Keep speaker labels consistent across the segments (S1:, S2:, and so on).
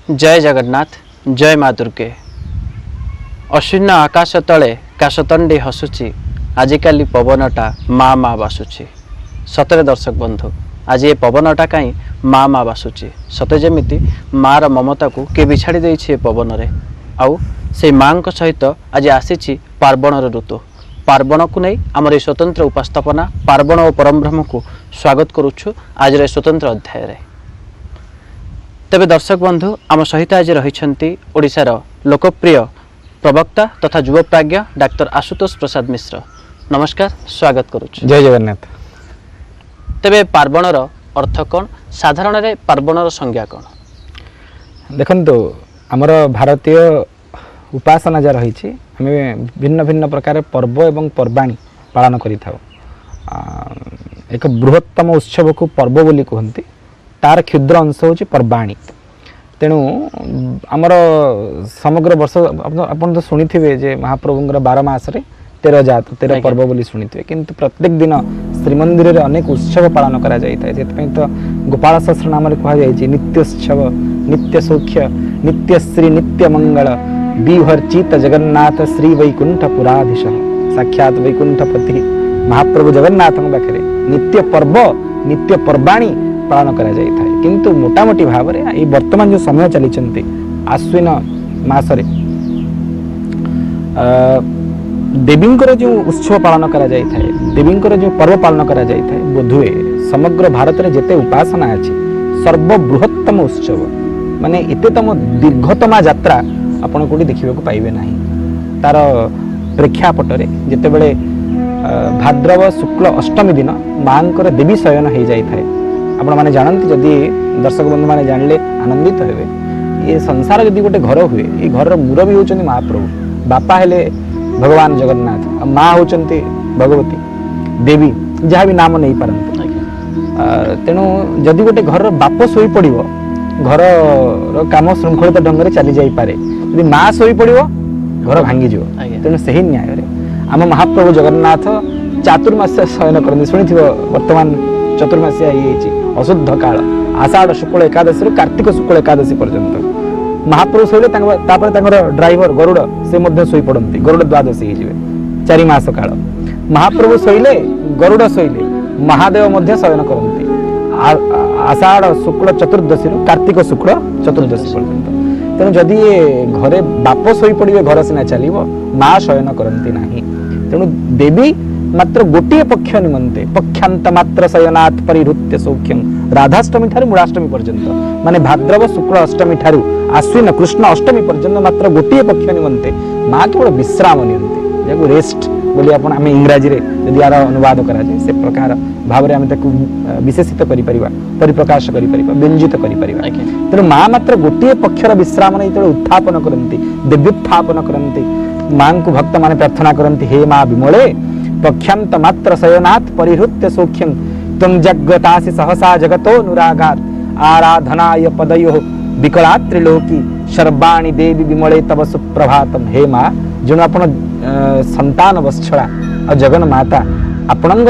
S1: ଜୟ ଜଗନ୍ନାଥ, ଜୟ ମା ଦୁର୍ଗେ। ଅଶୂନ୍ୟ ଆକାଶ ତଳେ କାଶତଣ୍ଡି ହସୁଛି, ଆଜିକାଲି ପବନଟା ମା ମା ବାସୁଛି। ସତରେ ଦର୍ଶକ ବନ୍ଧୁ, ଆଜି ଏ ପବନଟା କାହିଁ ମା ମା ବାସୁଛି? ସତେ ଯେମିତି ମାର ମମତାକୁ କିଏ ବିଛାଡ଼ି ଦେଇଛି ଏ ପବନରେ। ଆଉ ସେଇ ମାଙ୍କ ସହିତ ଆଜି ଆସିଛି ପାର୍ବଣର ଋତୁ। ପାର୍ବଣକୁ ନେଇ ଆମର ଏହି ସ୍ୱତନ୍ତ୍ର ଉପସ୍ଥାପନା ପାର୍ବଣ ଓ ପରମବ୍ରହ୍ମକୁ ସ୍ୱାଗତ କରୁଛୁ ଆଜିର ଏ ସ୍ୱତନ୍ତ୍ର ଅଧ୍ୟାୟରେ। ତେବେ ଦର୍ଶକ ବନ୍ଧୁ, ଆମ ସହିତ ଆଜି ରହିଛନ୍ତି ଓଡ଼ିଶାର ଲୋକପ୍ରିୟ ପ୍ରବକ୍ତା ତଥା ଯୁବପ୍ରାଜ୍ଞ ଡାକ୍ତର ଆଶୁତୋଷ ପ୍ରସାଦ ମିଶ୍ର। ନମସ୍କାର, ସ୍ୱାଗତ କରୁଛୁ।
S2: ଜୟ ଜଗନ୍ନାଥ।
S1: ତେବେ ପାର୍ବଣର ଅର୍ଥ କ'ଣ? ସାଧାରଣରେ ପାର୍ବଣର ସଂଜ୍ଞା କ'ଣ?
S2: ଦେଖନ୍ତୁ, ଆମର ଭାରତୀୟ ଉପାସନା ଯାହା ରହିଛି, ଆମେ ଭିନ୍ନ ଭିନ୍ନ ପ୍ରକାର ପର୍ବ ଏବଂ ପର୍ବାଣୀ ପାଳନ କରିଥାଉ। ଏକ ବୃହତ୍ତମ ଉତ୍ସବକୁ ପର୍ବ ବୋଲି କୁହନ୍ତି, ତାର କ୍ଷୁଦ୍ର ଅଂଶ ହେଉଛି ପର୍ବାଣୀ। ତେଣୁ ଆମର ସମଗ୍ର ବର୍ଷ ଆପଣ ତ ଶୁଣିଥିବେ ଯେ ମହାପ୍ରଭୁଙ୍କର 12 ମାସରେ 13 ଜାତ 13 ପର୍ବ ବୋଲି ଶୁଣିଥିବେ, କିନ୍ତୁ ପ୍ରତ୍ୟେକ ଦିନ ଶ୍ରୀମନ୍ଦିରରେ ଅନେକ ଉତ୍ସବ ପାଳନ କରାଯାଇଥାଏ। ସେଥିପାଇଁ ତ ଗୋପାଳ ସହସ୍ର ନାମରେ କୁହାଯାଇଛି, ନିତ୍ಯೋତ୍ସବ ନିତ୍ୟ ସୌଖ୍ୟ ନିତ୍ୟଶ୍ରୀ ନିତ୍ୟ ମଙ୍ଗଳ ବିହର୍ଚିତ ଜଗନ୍ନାଥ ଶ୍ରୀ ବୈକୁଣ୍ଠ ପୁରାଧୀଶ। ସାକ୍ଷାତ ବୈକୁଣ୍ଠପତି ମହାପ୍ରଭୁ ଜଗନ୍ନାଥଙ୍କ ପାଖରେ ନିତ୍ୟ ପର୍ବ ନିତ୍ୟ ପର୍ବାଣୀ ପାଳନ କରାଯାଇଥାଏ। କିନ୍ତୁ ମୋଟାମୋଟି ଭାବରେ ଏଇ ବର୍ତ୍ତମାନ ଯେଉଁ ସମୟ ଚାଲିଛନ୍ତି, ଆଶ୍ୱିନ ମାସରେ ଦେବୀଙ୍କର ଯେଉଁ ଉତ୍ସବ ପାଳନ କରାଯାଇଥାଏ, ଦେବୀଙ୍କର ଯେଉଁ ପର୍ବ ପାଳନ କରାଯାଇଥାଏ, ବୋଧହୁଏ ସମଗ୍ର ଭାରତରେ ଯେତେ ଉପାସନା ଅଛି ସର୍ବବୃହତ୍ତମ ଉତ୍ସବ, ମାନେ ଏତେ ତମ ଦୀର୍ଘତମା ଯାତ୍ରା ଆପଣ କେଉଁଠି ଦେଖିବାକୁ ପାଇବେ ନାହିଁ। ତାର ପ୍ରେକ୍ଷାପଟରେ ଯେତେବେଳେ ଭାଦ୍ରବ ଶୁକ୍ଳ ଅଷ୍ଟମୀ ଦିନ ମାଙ୍କର ଦେବୀ ଶୟନ ହେଇଯାଇଥାଏ, ଆପଣମାନେ ଜାଣନ୍ତି, ଯଦି ଦର୍ଶକ ବନ୍ଧୁମାନେ ଜାଣିଲେ ଆନନ୍ଦିତ ହେବେ, ଏ ସଂସାର ଯଦି ଗୋଟେ ଘର ହୁଏ, ଏ ଘରର ମୁରବୀ ହେଉଛନ୍ତି ମହାପ୍ରଭୁ। ବାପା ହେଲେ ଭଗବାନ ଜଗନ୍ନାଥ, ଆଉ ମା ହେଉଛନ୍ତି ଭଗବତୀ ଦେବୀ, ଯାହା ବି ନାମ ନେଇପାରନ୍ତି। ତେଣୁ ଯଦି ଗୋଟେ ଘରର ବାପ ଶୋଇପଡ଼ିବ, ଘରର କାମ ଶୃଙ୍ଖଳିତ ଢଙ୍ଗରେ ଚାଲି ଯାଇପାରେ। ଯଦି ମା ଶୋଇପଡ଼ିବ, ଘର ଭାଙ୍ଗିଯିବ। ତେଣୁ ସେହି ନ୍ୟାୟରେ ଆମ ମହାପ୍ରଭୁ ଜଗନ୍ନାଥ ଚାତୁର୍ମାସ୍ୟ ଶୟନ କରନ୍ତି। ଶୁଣିଥିବ, ବର୍ତ୍ତମାନ ଚତୁର୍ମାସିଆ ହେଇଯାଇଛି, ଅଶୁଦ୍ଧ କାଳ, ଆଷାଢ଼ ଶୁକ୍ଳ ଏକାଦଶୀରୁ କାର୍ତ୍ତିକ ଶୁକ୍ଳ ଏକାଦଶୀ ପର୍ଯ୍ୟନ୍ତ ମହାପ୍ରଭୁ ଶୋଇଲେ, ତାଙ୍କ ତାପରେ ତାଙ୍କର ଡ୍ରାଇଭର ଗରୁଡ଼ ସେ ମଧ୍ୟ ଶୋଇପଡ଼ନ୍ତି, ଗରୁଡ଼ ଦ୍ୱାଦଶୀ ହେଇଯିବେ। 4 ମାସ କାଳ ମହାପ୍ରଭୁ ଶୋଇଲେ, ଗରୁଡ଼ ଶୋଇଲେ, ମହାଦେବ ମଧ୍ୟ ଶୟନ କରନ୍ତି ଆଷାଢ଼ ଶୁକ୍ଳ ଚତୁର୍ଦ୍ଦଶୀରୁ କାର୍ତ୍ତିକ ଶୁକ୍ଳ ଚତୁର୍ଦ୍ଦଶୀ ପର୍ଯ୍ୟନ୍ତ। ତେଣୁ ଯଦି ଏ ଘରେ ବାପ ଶୋଇପଡ଼ିବେ, ଘର ସିନା ଚାଲିବ, ମା ଶୟନ କରନ୍ତି ନାହିଁ। ତେଣୁ ଦେବୀ ମାତ୍ର ଗୋଟିଏ ପକ୍ଷ ନିମନ୍ତେ, ପକ୍ଷାନ୍ତ ମାତ୍ର ଶୟନାଥ ପରିହୃତ୍ୟ ସୌଖ୍ୟಂ, ରାଧାଷ୍ଟମୀ ଠାରୁ ମୂଳାଷ୍ଟମୀ ପର୍ଯ୍ୟନ୍ତ, ମାନେ ଭାଦ୍ରବ ଶୁକ୍ଳ ଅଷ୍ଟମୀ ଠାରୁ ଆଶ୍ୱିନ କୃଷ୍ଣ ଅଷ୍ଟମୀ ପର୍ଯ୍ୟନ୍ତ ମାତ୍ର ଗୋଟିଏ ପକ୍ଷ ନିମନ୍ତେ ମା କେବଳ ବିଶ୍ରାମ ନିଅନ୍ତି, ଯାହାକୁ ରେଷ୍ଟ ବୋଲି ଆପଣ ଆମେ ଇଂରାଜୀରେ ଯଦି ଆର ଅନୁବାଦ କରାଯାଏ, ସେ ପ୍ରକାର ଭାବରେ ଆମେ ତାକୁ ବିଶେଷିତ କରିପାରିବା, ପରିପ୍ରକାଶ କରିପାରିବା, ବ୍ୟଞ୍ଜିତ କରିପାରିବା। ତେଣୁ ମା ମାତ୍ର ଗୋଟିଏ ପକ୍ଷର ବିଶ୍ରାମ ନେଇ ଯେତେବେଳେ ଉତ୍ଥାପନ କରନ୍ତି, ଦେବ୍ୟୁତ୍ଥାପନ କରନ୍ତି, ମାଙ୍କୁ ଭକ୍ତମାନେ ପ୍ରାର୍ଥନା କରନ୍ତି, ହେ ମା ବିମଳେ, ପକ୍ଷାନ୍ତ ମାତ୍ର ଶୟନାଥ ପରିହୃତ୍ୟ ସୌଖ୍ୟଂ ତ୍ୱଂ ଜାଗ୍ରତାସି ସହସା ଜଗତୋ ଅନୁରାଗାତ ଆରାଧନାୟ ପଦୟୋ ବିକଳା ତ୍ରିଲୋକୀ ସର୍ବାଣୀ ଦେବୀ ବିମଳେ ତବ ସୁପ୍ରଭାତମ। ହେ ମା, ଯେଣୁ ଆପଣ ସନ୍ତାନ ବତ୍ସଳା ଆଉ ଜଗନ ମାତା, ଆପଣଙ୍କ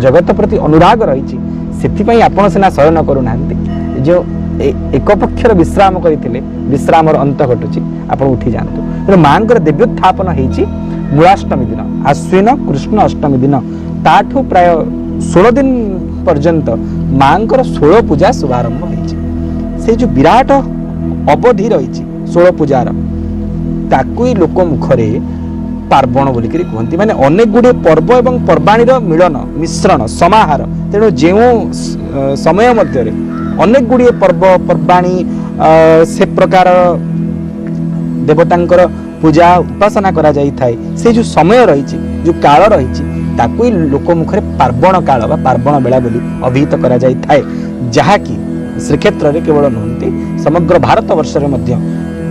S2: ଜଗତ ପ୍ରତି ଅନୁରାଗ ରହିଛି, ସେଥିପାଇଁ ଆପଣ ସିନା ଶୟନ କରୁନାହାନ୍ତି, ଯେଉଁ ଏକ ପକ୍ଷର ବିଶ୍ରାମ କରିଥିଲେ, ବିଶ୍ରାମର ଅନ୍ତ ଘଟୁଛି, ଆପଣ ଉଠି ଯାଆନ୍ତୁ। ତେଣୁ ମାଙ୍କର ଦେବ୍ୟୁତ୍ଥାପନ ହେଇଛି ମୂଳାଷ୍ଟମୀ ଦିନ, ଆଶ୍ୱିନ କୃଷ୍ଣ ଅଷ୍ଟମୀ ଦିନ। ତାଠୁ ପ୍ରାୟ 16 ଦିନ ପର୍ଯ୍ୟନ୍ତ ମାଙ୍କର 16 ପୂଜା ଶୁଭାରମ୍ଭ ହେଇଛି। ସେଇ ଯୋଉ ବିରାଟ ଅବଧି ରହିଛି 16 ପୂଜାର, ତାକୁ ହିଁ ଲୋକ ମୁଖରେ ପାର୍ବଣ ବୋଲିକିରି କୁହନ୍ତି। ମାନେ ଅନେକ ଗୁଡ଼ିଏ ପର୍ବ ଏବଂ ପର୍ବାଣୀର ମିଳନ, ମିଶ୍ରଣ, ସମାହାର। ତେଣୁ ଯେଉଁ ସମୟ ମଧ୍ୟରେ ଅନେକ ଗୁଡ଼ିଏ ପର୍ବ ପର୍ବାଣୀ, ସେ ପ୍ରକାର ଦେବତାଙ୍କର ପୂଜା ଉପାସନା କରାଯାଇଥାଏ, ସେ ଯୋଉ ସମୟ ରହିଛି, ଯୋଉ କାଳ ରହିଛି, ତାକୁ ହିଁ ଲୋକ ମୁଖରେ ପାର୍ବଣ କାଳ ବା ପାର୍ବଣ ବେଳା ବୋଲି ଅଭିହିତ କରାଯାଇଥାଏ। ଯାହାକି ଶ୍ରୀକ୍ଷେତ୍ରରେ କେବଳ ନୁହନ୍ତି, ସମଗ୍ର ଭାରତ ବର୍ଷରେ ମଧ୍ୟ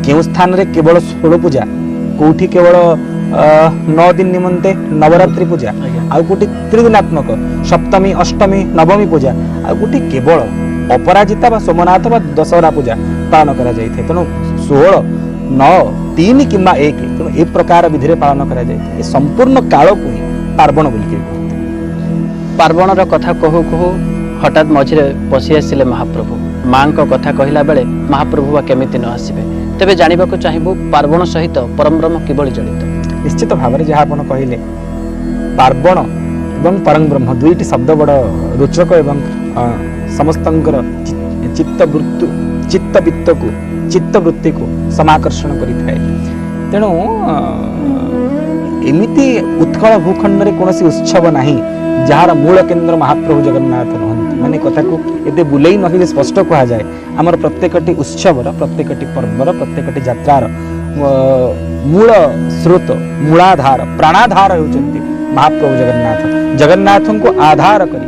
S2: କେଉଁ ସ୍ଥାନରେ କେବଳ 16 ପୂଜା, କୋଉଠି କେବଳ 9 ଦିନ ନିମନ୍ତେ ନବରାତ୍ରି ପୂଜା, ଆଉ କୋଉଠି ତ୍ରିଦିନାତ୍ମକ ସପ୍ତମୀ ଅଷ୍ଟମୀ ନବମୀ ପୂଜା, ଆଉ କୋଉଠି କେବଳ ଅପରାଜିତା ବା ସୋମନାଥ ବା ଦଶହରା ପୂଜା ପାଳନ କରାଯାଇଥାଏ। ତେଣୁ 16, 9, 3 କିମ୍ବା 1, ତେଣୁ ଏ ପ୍ରକାର ବିଧିରେ ପାଳନ କରାଯାଇଥାଏ। ଏ ସମ୍ପୂର୍ଣ୍ଣ କାଳକୁ ହିଁ ପାର୍ବଣ ବୋଲିକି କୁହନ୍ତି।
S1: ପାର୍ବଣର କଥା କହୁ କହୁ ହଠାତ୍ ମଝିରେ ପଶି ଆସିଲେ ମହାପ୍ରଭୁ। ମାଙ୍କ କଥା କହିଲା ବେଳେ ମହାପ୍ରଭୁ ବା କେମିତି ନ ଆସିବେ। ତେବେ ଜାଣିବାକୁ ଚାହିଁବୁ ପାର୍ବଣ ସହିତ ପରମବ୍ରହ୍ମ କିଭଳି ଜଡ଼ିତ?
S2: ନିଶ୍ଚିତ ଭାବରେ ଯାହା ଆପଣ କହିଲେ, ପାର୍ବଣ ଏବଂ ପରଂବ୍ରହ୍ମ ଦୁଇଟି ଶବ୍ଦ ବଡ଼ ରୋଚକ ଏବଂ ସମସ୍ତଙ୍କର ଚିତ୍ତବୃତ୍ତିକୁ ଚିତ୍ତବୃତ୍ତିକୁ ସମାକର୍ଷଣ କରିଥାଏ। ତେଣୁ ଏମିତି ଉତ୍କଳ ଭୂଖଣ୍ଡରେ କୌଣସି ଉତ୍ସବ ନାହିଁ ଯାହାର ମୂଳ କେନ୍ଦ୍ର ମହାପ୍ରଭୁ ଜଗନ୍ନାଥ ନୁହନ୍ତି। ମାନେ କଥାକୁ ଏତେ ବୁଲେଇ ନ ଯେ ସ୍ପଷ୍ଟ କୁହାଯାଏ, ଆମର ପ୍ରତ୍ୟେକଟି ଉତ୍ସବର, ପ୍ରତ୍ୟେକଟି ପର୍ବର, ପ୍ରତ୍ୟେକଟି ଯାତ୍ରାର ମୂଳ ସ୍ରୋତ, ମୂଳାଧାର, ପ୍ରାଣାଧାର ହେଉଛନ୍ତି ମହାପ୍ରଭୁ ଜଗନ୍ନାଥ। ଜଗନ୍ନାଥଙ୍କୁ ଆଧାର କରି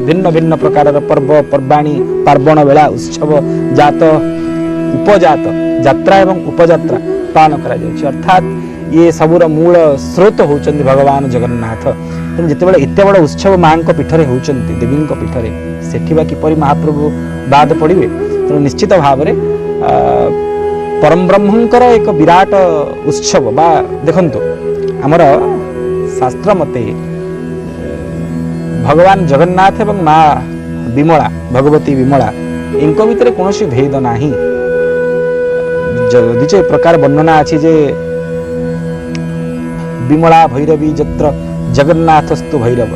S2: ଭିନ୍ନ ଭିନ୍ନ ପ୍ରକାରର ପର୍ବ ପର୍ବାଣୀ, ପାର୍ବଣ ବେଳା, ଉତ୍ସବ, ଜାତ, ଉପଜାତ, ଯାତ୍ରା ଏବଂ ଉପଯାତ୍ରା ପାଳନ କରାଯାଉଛି। ଅର୍ଥାତ୍ ଇଏ ସବୁର ମୂଳ ସ୍ରୋତ ହେଉଛନ୍ତି ଭଗବାନ ଜଗନ୍ନାଥ। ତେଣୁ ଯେତେବେଳେ ଏତେ ବଡ଼ ଉତ୍ସବ ମାଙ୍କ ପୀଠରେ ହେଉଛନ୍ତି, ଦେବୀଙ୍କ ପୀଠରେ, ସେଠି ବା କିପରି ମହାପ୍ରଭୁ ବାଦ ପଡ଼ିବେ? ତେଣୁ ନିଶ୍ଚିତ ଭାବରେ ପରମବ୍ରହ୍ମଙ୍କର ଏକ ବିରାଟ ଉତ୍ସବ ବା ଦେଖନ୍ତୁ, ଆମର ଶାସ୍ତ୍ର ମତେ ଭଗବାନ ଜଗନ୍ନାଥ ଏବଂ ମା ବିମଳା, ଭଗବତୀ ବିମଳା, ଏଙ୍କ ଭିତରେ କୌଣସି ଭେଦ ନାହିଁ। ଯଦିଚ ଏ ପ୍ରକାର ବର୍ଣ୍ଣନା ଅଛି ଯେ ବିମଳା ଭୈରବୀ ଯତ୍ର ଜଗନ୍ନାଥସ୍ତୁ ଭୈରବ,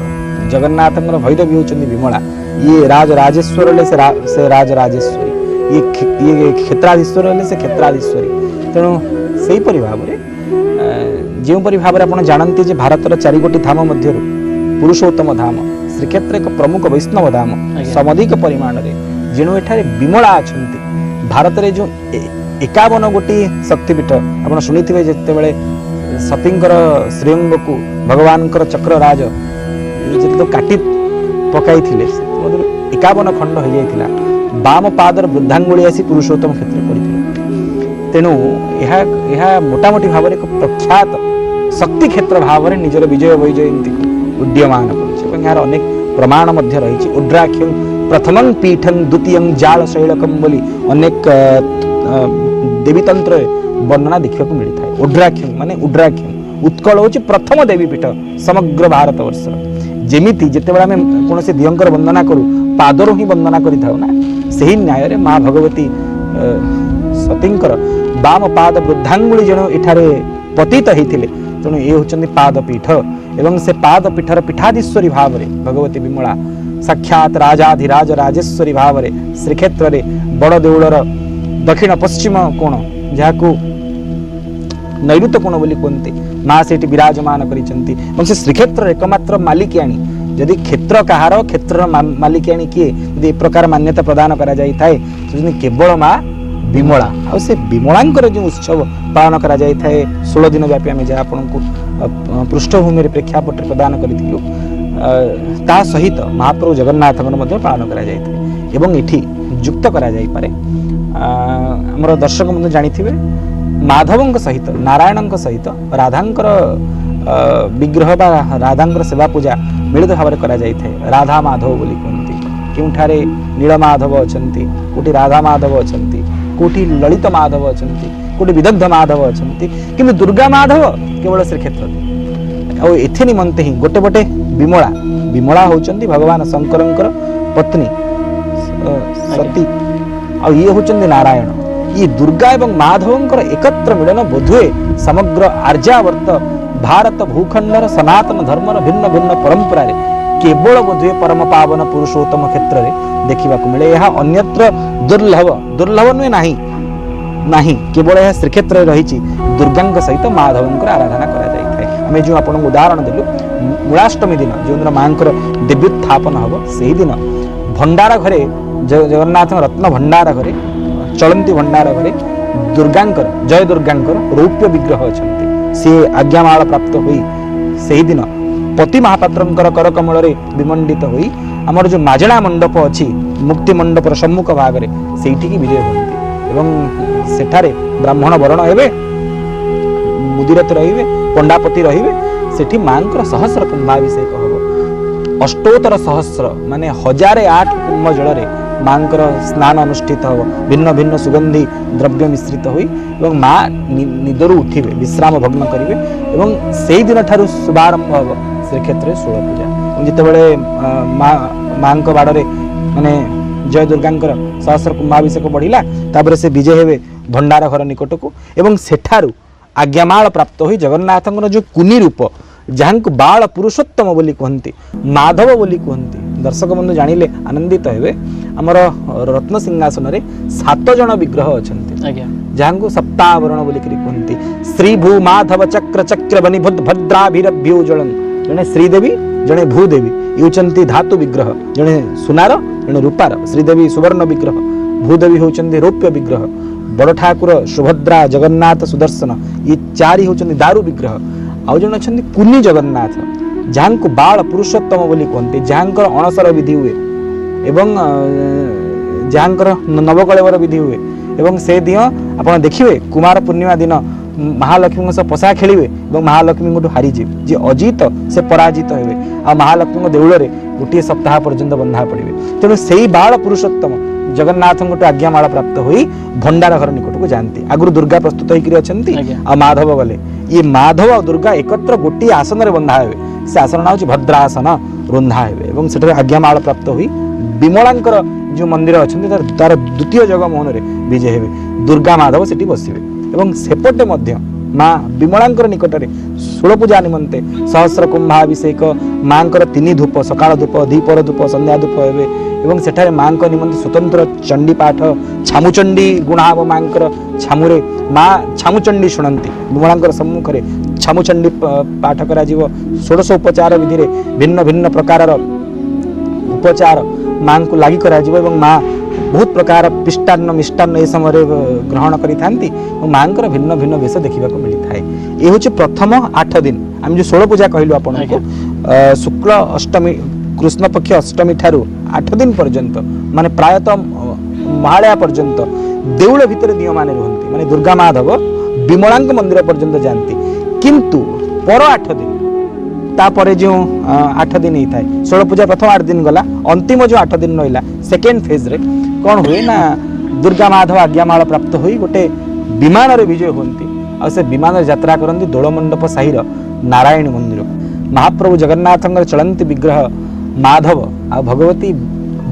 S2: ଜଗନ୍ନାଥଙ୍କର ଭୈରବୀ ହେଉଛନ୍ତି ବିମଳା। ଇଏ ରାଜ ରାଜେଶ୍ୱର ହେଲେ ସେ ରାଜ ରାଜେଶ୍ୱରୀ, ଇଏ କ୍ଷେତ୍ରାଧୀଶ୍ୱର ହେଲେ ସେ କ୍ଷେତ୍ରାଧୀଶ୍ୱରୀ। ତେଣୁ ସେହିପରି ଭାବରେ ଯେଉଁପରି ଭାବରେ ଆପଣ ଜାଣନ୍ତି ଯେ ଭାରତର ଚାରିଗୋଟି ଧାମ ମଧ୍ୟରୁ ପୁରୁଷୋତ୍ତମ ଧାମ ଶ୍ରୀକ୍ଷେତ୍ର ଏକ ପ୍ରମୁଖ ବୈଷ୍ଣବ ଧାମ ସମଧିକ ପରିମାଣରେ, ଯେଣୁ ଏଠାରେ ବିମଳା ଅଛନ୍ତି। ଭାରତରେ ଯେଉଁ 51 ଗୋଟି ଶକ୍ତିପୀଠ ଆପଣ ଶୁଣିଥିବେ, ଯେତେବେଳେ ସତୀଙ୍କର ଶ୍ରୀଅଙ୍ଗକୁ ଭଗବାନଙ୍କର ଚକ୍ରରାଜ ଯେତେବେଳେ କାଟି ପକାଇଥିଲେ, ସେଥିମଧ୍ୟରୁ 51 ଖଣ୍ଡ ହୋଇଯାଇଥିଲା। ବାମ ପାଦର ବୃଦ୍ଧାଙ୍ଗୁଳି ଆସି ପୁରୁଷୋତ୍ତମ କ୍ଷେତ୍ରରେ ପଡ଼ିଥିଲା। ତେଣୁ ଏହା ମୋଟାମୋଟି ଭାବରେ ଏକ ପ୍ରଖ୍ୟାତ ଶକ୍ତି କ୍ଷେତ୍ର ଭାବରେ ନିଜର ବିଜୟ ବୈଜୟନ୍ତୀକୁ ଉଡ୍ଡୀୟମାନ କରୁଛି ଏବଂ ଏହାର ଅନେକ ପ୍ରମାଣ ମଧ୍ୟ ରହିଛି। ଉଡ୍ରାକ୍ଷଂ ପ୍ରଥମଂ ପୀଠଂ ଦ୍ୱିତୀୟଂ ଜାଳ ଶୈଳକಂ ବୋଲି ଅନେକ ଦେବୀତନ୍ତ୍ରରେ ବର୍ଣ୍ଣନା ଦେଖିବାକୁ ମିଳିଥାଏ। ଉଡ୍ରାକ୍ଷଂ ମାନେ ଉଡ୍ରାକ୍ଷଂ, ଉତ୍କଳ ହେଉଛି ପ୍ରଥମ ଦେବୀପୀଠ ସମଗ୍ର ଭାରତ ବର୍ଷର। ଯେମିତି ଯେତେବେଳେ ଆମେ କୌଣସି ଦିଅଙ୍କର ବନ୍ଦନା କରୁ, ପାଦରୁ ହିଁ ବନ୍ଦନା କରିଥାଉ ନା, ସେହି ନ୍ୟାୟରେ ମା ଭଗବତୀ ସତୀଙ୍କର ବାମ ପାଦ ବୃଦ୍ଧାଙ୍ଗୁଳି ଯେଣୁ ଏଠାରେ ପତିତ ହେଇଥିଲେ, ତେଣୁ ଏ ହେଉଛନ୍ତି ପାଦପୀଠ। ଏବଂ ସେ ପାଦପୀଠର ପୀଠାଧୀଶ୍ୱରୀ ଭାବରେ ଭଗବତୀ ବିମଳା ସାକ୍ଷାତ ରାଜାଧିରାଜ ରାଜେଶ୍ୱରୀ ଭାବରେ ଶ୍ରୀକ୍ଷେତ୍ରରେ ବଡ଼ ଦେଉଳର ଦକ୍ଷିଣ ପଶ୍ଚିମ କୋଣ, ଯାହାକୁ ନୈଋତ କୋଣ ବୋଲି କୁହନ୍ତି, ମା ସେଇଠି ବିରାଜମାନ କରିଛନ୍ତି। ଏବଂ ସେ ଶ୍ରୀକ୍ଷେତ୍ରର ଏକମାତ୍ର ମାଲିକିଆଣୀ। ଯଦି କ୍ଷେତ୍ର କାହାର, କ୍ଷେତ୍ରର ମାଲିକିଆଣୀ କିଏ, ଯଦି ଏ ପ୍ରକାର ମାନ୍ୟତା ପ୍ରଦାନ କରାଯାଇଥାଏ, ସେ କେବଳ ମା ବିମଳା। ଆଉ ସେ ବିମଳାଙ୍କର ଯେଉଁ ଉତ୍ସବ ପାଳନ କରାଯାଇଥାଏ 16 ଦିନ ବ୍ୟାପୀ, ଆମେ ଯାହା ଆପଣଙ୍କୁ ପୃଷ୍ଠଭୂମିରେ ପ୍ରେକ୍ଷାପଟରେ ପ୍ରଦାନ କରିଥିଲୁ, ତା ସହିତ ମହାପ୍ରଭୁ ଜଗନ୍ନାଥଙ୍କର ମଧ୍ୟ ପାଳନ କରାଯାଇଥାଏ। ଏବଂ ଏଠି ଯୁକ୍ତ କରାଯାଇପାରେ, ଆମର ଦର୍ଶକ ମଧ୍ୟ ଜାଣିଥିବେ, ମାଧବଙ୍କ ସହିତ ନାରାୟଣଙ୍କ ସହିତ ରାଧାଙ୍କର ବିଗ୍ରହ ବା ରାଧାଙ୍କର ସେବା ପୂଜା ମିଳିତ ଭାବରେ କରାଯାଇଥାଏ। ରାଧା ମାଧବ ବୋଲି କୁହନ୍ତି। କେଉଁଠାରେ ନୀଳମାଧବ ଅଛନ୍ତି, କେଉଁଠି ରାଧା ମାଧବ ଅଛନ୍ତି, କେଉଁଠି ଲଳିତ ମାଧବ ଅଛନ୍ତି, କେଉଁଠି ବିଦଗ୍ଧ ମାଧବ ଅଛନ୍ତି, କିନ୍ତୁ ଦୁର୍ଗା ମାଧବ କେବଳ ଶ୍ରୀକ୍ଷେତ୍ରରେ। ଆଉ ଏଥି ନିମନ୍ତେ ହିଁ ଗୋଟେ ପଟେ ବିମଳା, ବିମଳା ହେଉଛନ୍ତି ଭଗବାନ ଶଙ୍କରଙ୍କର ପତ୍ନୀ ସତୀ, ଆଉ ଇଏ ହେଉଛନ୍ତି ନାରାୟଣ। ଇଏ ଦୁର୍ଗା ଏବଂ ମାଧବଙ୍କର ଏକତ୍ର ମିଳନ ବୋଧହୁଏ ସମଗ୍ର ଆର୍ଯ୍ୟାବର୍ତ୍ତ ଭାରତ ଭୂଖଣ୍ଡର ସନାତନ ଧର୍ମର ଭିନ୍ନ ଭିନ୍ନ ପରମ୍ପରାରେ କେବଳ ବୋଧହୁଏ ପରମ ପାବନ ପୁରୁଷୋତ୍ତମ କ୍ଷେତ୍ରରେ ଦେଖିବାକୁ ମିଳେ। ଏହା ଅନ୍ୟତ୍ର ଦୁର୍ଲଭ, ଦୁର୍ଲଭ ନୁହେଁ, ନାହିଁ ନାହିଁ, କେବଳ ଏହା ଶ୍ରୀକ୍ଷେତ୍ରରେ ରହିଛି। ଦୁର୍ଗାଙ୍କ ସହିତ ମାଧବଙ୍କର ଆରାଧନା କରାଯାଇଥାଏ। ଆମେ ଯେଉଁ ଆପଣଙ୍କୁ ଉଦାହରଣ ଦେଲୁ, ମୂଳାଷ୍ଟମୀ ଦିନ ଯେଉଁଦିନ ମାଙ୍କର ଦେବ୍ୟୁତ୍ଥାପନ ହେବ, ସେହିଦିନ ଭଣ୍ଡାର ଘରେ, ଜଗନ୍ନାଥଙ୍କ ରତ୍ନ ଭଣ୍ଡାର ଘରେ, ଚଳନ୍ତି ଭଣ୍ଡାର ଘରେ ଦୁର୍ଗାଙ୍କର, ଜୟ ଦୁର୍ଗାଙ୍କର ରୌପ୍ୟ ବିଗ୍ରହ ଅଛନ୍ତି। ସିଏ ଆଜ୍ଞାମାଳ ପ୍ରାପ୍ତ ହୋଇ ସେହିଦିନ ପତି ମହାପାତ୍ରଙ୍କର କରକମଳରେ ବିମଣ୍ଡିତ ହୋଇ ଆମର ଯେଉଁ ମାଜଣା ମଣ୍ଡପ ଅଛି ମୁକ୍ତି ମଣ୍ଡପର ସମ୍ମୁଖ ଭାଗରେ, ସେଇଠିକି ବିଜୟ ହୁଅନ୍ତି। ଏବଂ ସେଠାରେ ବ୍ରାହ୍ମଣ ବରଣ ହେବେ, ମୁଦିରଥ ରହିବେ, ପଣ୍ଡାପତି ରହିବେ। ସେଠି ମାଙ୍କର ସହସ୍ର କୁମ୍ଭାଭିଷେକ ହେବ। ଅଷ୍ଟୋତ୍ତର ସହସ୍ର ମାନେ 1008 କୁମ୍ଭ ଜଳରେ ମାଙ୍କର ସ୍ନାନ ଅନୁଷ୍ଠିତ ହେବ, ଭିନ୍ନ ଭିନ୍ନ ସୁଗନ୍ଧି ଦ୍ରବ୍ୟ ମିଶ୍ରିତ ହୋଇ। ଏବଂ ମା ନିଦରୁ ଉଠିବେ, ବିଶ୍ରାମ ଭଗ୍ନ କରିବେ ଏବଂ ସେଇ ଦିନଠାରୁ ଶୁଭାରମ୍ଭ ହେବ ଶ୍ରୀକ୍ଷେତ୍ରରେ ଷୋଳ ପୂଜା। ଏବଂ ଯେତେବେଳେ ମାଙ୍କ ବାଡ଼ରେ ମାନେ ଜୟ ଦୁର୍ଗାଙ୍କର ସହସ୍ର କୁମ୍ଭାଭିଷେକ ବଢ଼ିଲା। ତାପରେ ସେ ବିଜେ ହେବେ ଭଣ୍ଡାର ଘର ନିକଟକୁ ଏବଂ ସେଠାରୁ ଆଜ୍ଞାମାଳ ପ୍ରାପ୍ତ ହୋଇ ଜଗନ୍ନାଥଙ୍କର ଯେଉଁ କୁନି ରୂପ, ଯାହାଙ୍କୁ ବାଳ ପୁରୁଷୋତ୍ତମ ବୋଲି କୁହନ୍ତି, ମାଧବ ବୋଲି କୁହନ୍ତି, ଦର୍ଶକ ବନ୍ଧୁ ଜାଣିଲେ ଆନନ୍ଦିତ ହେବେ, ଆମର ରତ୍ନ ସିଂହାସନରେ 7 ଜଣ ବିଗ୍ରହ ଅଛନ୍ତି, ଯାହାଙ୍କୁ ସପ୍ତାବରଣ ବୋଲିକରି କୁହନ୍ତି। ଶ୍ରୀ ଭୂ ମାଧବ ଚକ୍ର ଚକ୍ର ବନିଭୁତ ଭଦ୍ରାଭିରଭ୍ୟୁଜଳଂ। ଜଣେ ଶ୍ରୀଦେବୀ, ଜଣେ ଭୂଦେବୀ, ଇଏ ହେଉଛନ୍ତି ଧାତୁ ବିଗ୍ରହ, ଜଣେ ସୁନାର, ଜଣେ ରୂପାର। ଶ୍ରୀଦେବୀ ସୁବର୍ଣ୍ଣ ବିଗ୍ରହ, ଭୂଦେବୀ ହେଉଛନ୍ତି ରୌପ୍ୟ ବିଗ୍ରହ, ବଡ଼ ଠାକୁର ସୁଭଦ୍ରା ଜଗନ୍ନାଥ ସୁଦର୍ଶନ ଇଏ 4 ହେଉଛନ୍ତି ଦାରୁ ବିଗ୍ରହ। ଆଉ ଜଣେ ଅଛନ୍ତି କୁନି ଜଗନ୍ନାଥ, ଯାହାଙ୍କୁ ବାଳ ପୁରୁଷୋତ୍ତମ ବୋଲି କୁହନ୍ତି, ଯାହାଙ୍କର ଅଣସର ବିଧି ହୁଏ ଏବଂ ଯାହାଙ୍କର ନବକଳେବର ବିଧି ହୁଏ। ଏବଂ ସେ ଦିନ ଆପଣ ଦେଖିବେ କୁମାର ପୂର୍ଣ୍ଣିମା ଦିନ ମହାଲକ୍ଷ୍ମୀଙ୍କ ସହ ପଶା ଖେଳିବେ ଏବଂ ମହାଲକ୍ଷ୍ମୀଙ୍କଠୁ ହାରିଯିବେ। ଯିଏ ଅଜିତ ସେ ପରାଜିତ ହେବେ ଆଉ ମହାଲକ୍ଷ୍ମୀଙ୍କ ଦେଉଳରେ ଗୋଟିଏ ସପ୍ତାହ ପର୍ଯ୍ୟନ୍ତ ବନ୍ଧା ପଡ଼ିବେ। ତେଣୁ ସେଇ ବାଳ ପୁରୁଷୋତ୍ତମ ଜଗନ୍ନାଥଙ୍କଠୁ ଆଜ୍ଞାମାଳ ପ୍ରାପ୍ତ ହୋଇ ଭଣ୍ଡାର ଘର ନିକଟକୁ ଯାଆନ୍ତି। ଆଗରୁ ଦୁର୍ଗା ପ୍ରସ୍ତୁତ ହେଇକରି ଅଛନ୍ତି ଆଉ ମାଧବ ଗଲେ। ଇଏ ମାଧବ ଆଉ ଦୁର୍ଗା ଏକତ୍ର ଗୋଟିଏ ଆସନରେ ବନ୍ଧା ହେବେ। ସେ ଆସନ ନାଁ ହେଉଛି ଭଦ୍ରାସନ, ରନ୍ଧା ହେବେ ଏବଂ ସେଠାରେ ଆଜ୍ଞାମାଳ ପ୍ରାପ୍ତ ହୋଇ ବିମଳାଙ୍କର ଯେଉଁ ମନ୍ଦିର ଅଛନ୍ତି ତାର ଦ୍ୱିତୀୟ ଜଗମୋହନରେ ବିଜେ ହେବେ। ଦୁର୍ଗା ମାଧବ ସେଠି ବସିବେ ଏବଂ ସେପଟେ ମଧ୍ୟ ମା ବିମଳାଙ୍କର ନିକଟରେ ଷୋଳ ପୂଜା ନିମନ୍ତେ ସହସ୍ର କୁମ୍ଭାଭିଷେକ, ମାଙ୍କର 3 ଧୂପ, ସକାଳ ଧୂପ, ଦ୍ୱିପହର ଧୂପ, ସନ୍ଧ୍ୟା ଧୂପ ହେବେ ଏବଂ ସେଠାରେ ମାଙ୍କ ନିମନ୍ତେ ସ୍ୱତନ୍ତ୍ର ଚଣ୍ଡୀ ପାଠ, ଛାମୁଚଣ୍ଡୀ ଗୁଣା ହେବ। ମାଙ୍କର ଛାମୁରେ ମା ଛାମୁଚଣ୍ଡୀ ଶୁଣନ୍ତି, ବିମଳାଙ୍କର ସମ୍ମୁଖରେ ଛାମୁଚଣ୍ଡୀ ପାଠ କରାଯିବ। ଷୋଡ଼ଶ ଉପଚାର ବିଧିରେ ଭିନ୍ନ ଭିନ୍ନ ପ୍ରକାରର ଉପଚାର ମାଙ୍କୁ ଲାଗି କରାଯିବ ଏବଂ ମା ବହୁତ ପ୍ରକାର ପିଷ୍ଟାନ୍ନ ମିଷ୍ଟାନ୍ନ ଏ ସମୟରେ ଗ୍ରହଣ କରିଥାନ୍ତି ଏବଂ ମାଙ୍କର ଭିନ୍ନ ଭିନ୍ନ ବେଶ ଦେଖିବାକୁ ମିଳିଥାଏ। ଏ ହେଉଛି ପ୍ରଥମ 8 ଦିନ। ଆମେ ଯେଉଁ ଷୋଳ ପୂଜା କହିଲୁ ଆପଣଙ୍କୁ, ଶୁକ୍ଳ ଅଷ୍ଟମୀ କୃଷ୍ଣପକ୍ଷ ଅଷ୍ଟମୀ ଠାରୁ 8 ଦିନ ପର୍ଯ୍ୟନ୍ତ, ମାନେ ପ୍ରାୟତଃ ମହାଳୟା ପର୍ଯ୍ୟନ୍ତ ଦେଉଳ ଭିତରେ ଦିଅଁମାନେ ରୁହନ୍ତି, ମାନେ ଦୁର୍ଗା ମାଧବ ବିମଳାଙ୍କ ମନ୍ଦିର ପର୍ଯ୍ୟନ୍ତ ଯାଆନ୍ତି। କିନ୍ତୁ ପର 8 ଦିନ, ତାପରେ ଯେଉଁ 8 ଦିନ ହେଇଥାଏ, ଷୋଳ ପୂଜା ପ୍ରଥମ 8 ଦିନ ଗଲା, ଅନ୍ତିମ ଯେଉଁ 8 ଦିନ ରହିଲା ସେକେଣ୍ଡ ଫେଜ୍ରେ କ'ଣ ହୁଏ ନା ଦୁର୍ଗା ମାଧବ ଆଜ୍ଞାମାଳ ପ୍ରାପ୍ତ ହୋଇ ଗୋଟେ ବିମାନରେ ବିଜୟ ହୁଅନ୍ତି ଆଉ ସେ ବିମାନରେ ଯାତ୍ରା କରନ୍ତି ଦୋଳମଣ୍ଡପ ସାହିର ନାରାୟଣୀ ମନ୍ଦିରକୁ। ମହାପ୍ରଭୁ ଜଗନ୍ନାଥଙ୍କର ଚଳନ୍ତି ବିଗ୍ରହ ମାଧବ ଆଉ ଭଗବତୀ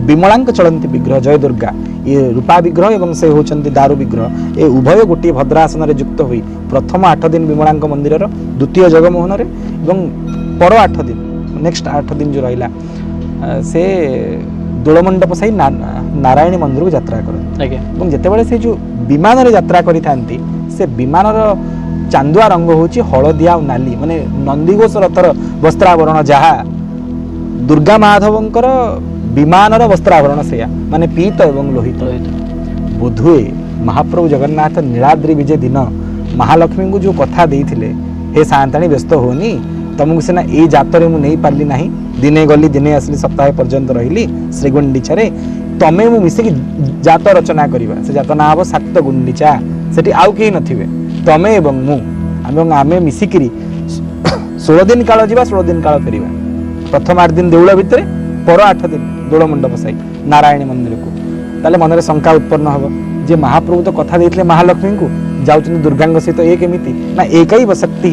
S2: ବିମଳାଙ୍କ ଚଳନ୍ତି ବିଗ୍ରହ ଜୟ ଦୁର୍ଗା, ଇଏ ରୂପା ବିଗ୍ରହ ଏବଂ ସେ ହେଉଛନ୍ତି ଦାରୁ ବିଗ୍ରହ। ଏ ଉଭୟ ଗୋଟିଏ ଭଦ୍ରାସନରେ ଯୁକ୍ତ ହୋଇ ପ୍ରଥମ 8 ଦିନ ବିମଳାଙ୍କ ମନ୍ଦିରର ଦ୍ୱିତୀୟ ଜଗମୋହନରେ ଏବଂ ପର 8 ଦିନ, ନେକ୍ସଟ 8 ଦିନ ଯେଉଁ ରହିଲା, ସେ ଦୋଳମଣ୍ଡପ ସାହି ନାରାୟଣୀ ମନ୍ଦିରକୁ ଯାତ୍ରା କରନ୍ତି। ଏବଂ ଯେତେବେଳେ ସେ ଯେଉଁ ବିମାନରେ ଯାତ୍ରା କରିଥାନ୍ତି, ସେ ବିମାନର ଚାନ୍ଦୁଆ ରଙ୍ଗ ହେଉଛି ହଳଦିଆ ଆଉ ନାଲି, ମାନେ ନନ୍ଦିଘୋଷ ରଥର ବସ୍ତ୍ରାବରଣ ଯାହା, ଦୁର୍ଗା ମାଧବଙ୍କର ବିମାନର ବସ୍ତ୍ରାବରଣ ସେଇଆ, ମାନେ ପୀତ ଏବଂ ଲୋହିତ। ବୋଧହୁଏ ମହାପ୍ରଭୁ ଜଗନ୍ନାଥ ନୀଳାଦ୍ରି ବିଜେ ଦିନ ମହାଲକ୍ଷ୍ମୀଙ୍କୁ ଯେଉଁ କଥା ଦେଇଥିଲେ, ହେ ସାଆନ୍ତାଣୀ ବ୍ୟସ୍ତ ହୁଅନି, ତମକୁ ସିନା ଏଇ ଜାତରେ ମୁଁ ନେଇପାରିଲି ନାହିଁ, ଦିନେ ଗଲି ଦିନେ ଆସିଲି, ସପ୍ତାହେ ପର୍ଯ୍ୟନ୍ତ ରହିଲି ଶ୍ରୀଗୁଣ୍ଡିଚାରେ, ତମେ ମୁଁ ମିଶିକି ଜାତ ରଚନା କରିବା, ସେ ଜାତ ନାଁ ହେବ ଶାକ୍ତ ଗୁଣ୍ଡିଚା, ସେଠି ଆଉ କେହି ନଥିବେ, ତମେ ଏବଂ ମୁଁ, ଏବଂ ଆମେ ମିଶିକିରି 16 ଦିନ କାଳ ଯିବା, 16 ଦିନ କାଳ ଫେରିବା। ପ୍ରଥମ 8 ଦିନ ଦେଉଳ ଭିତରେ, ପର 8 ଦିନ ଦୋଳ ମଣ୍ଡପ ସାହି ନାରାୟଣୀ ମନ୍ଦିରକୁ। ତାହେଲେ ମନରେ ଶଙ୍କା ଉତ୍ପନ୍ନ ହେବ ଯେ ମହାପ୍ରଭୁ ତ କଥା ଦେଇଥିଲେ ମହାଲକ୍ଷ୍ମୀଙ୍କୁ, ଯାଉଛନ୍ତି ଦୁର୍ଗାଙ୍କ ସହିତ, ଏ କେମିତି? ନା ଏକୈବ ଶକ୍ତି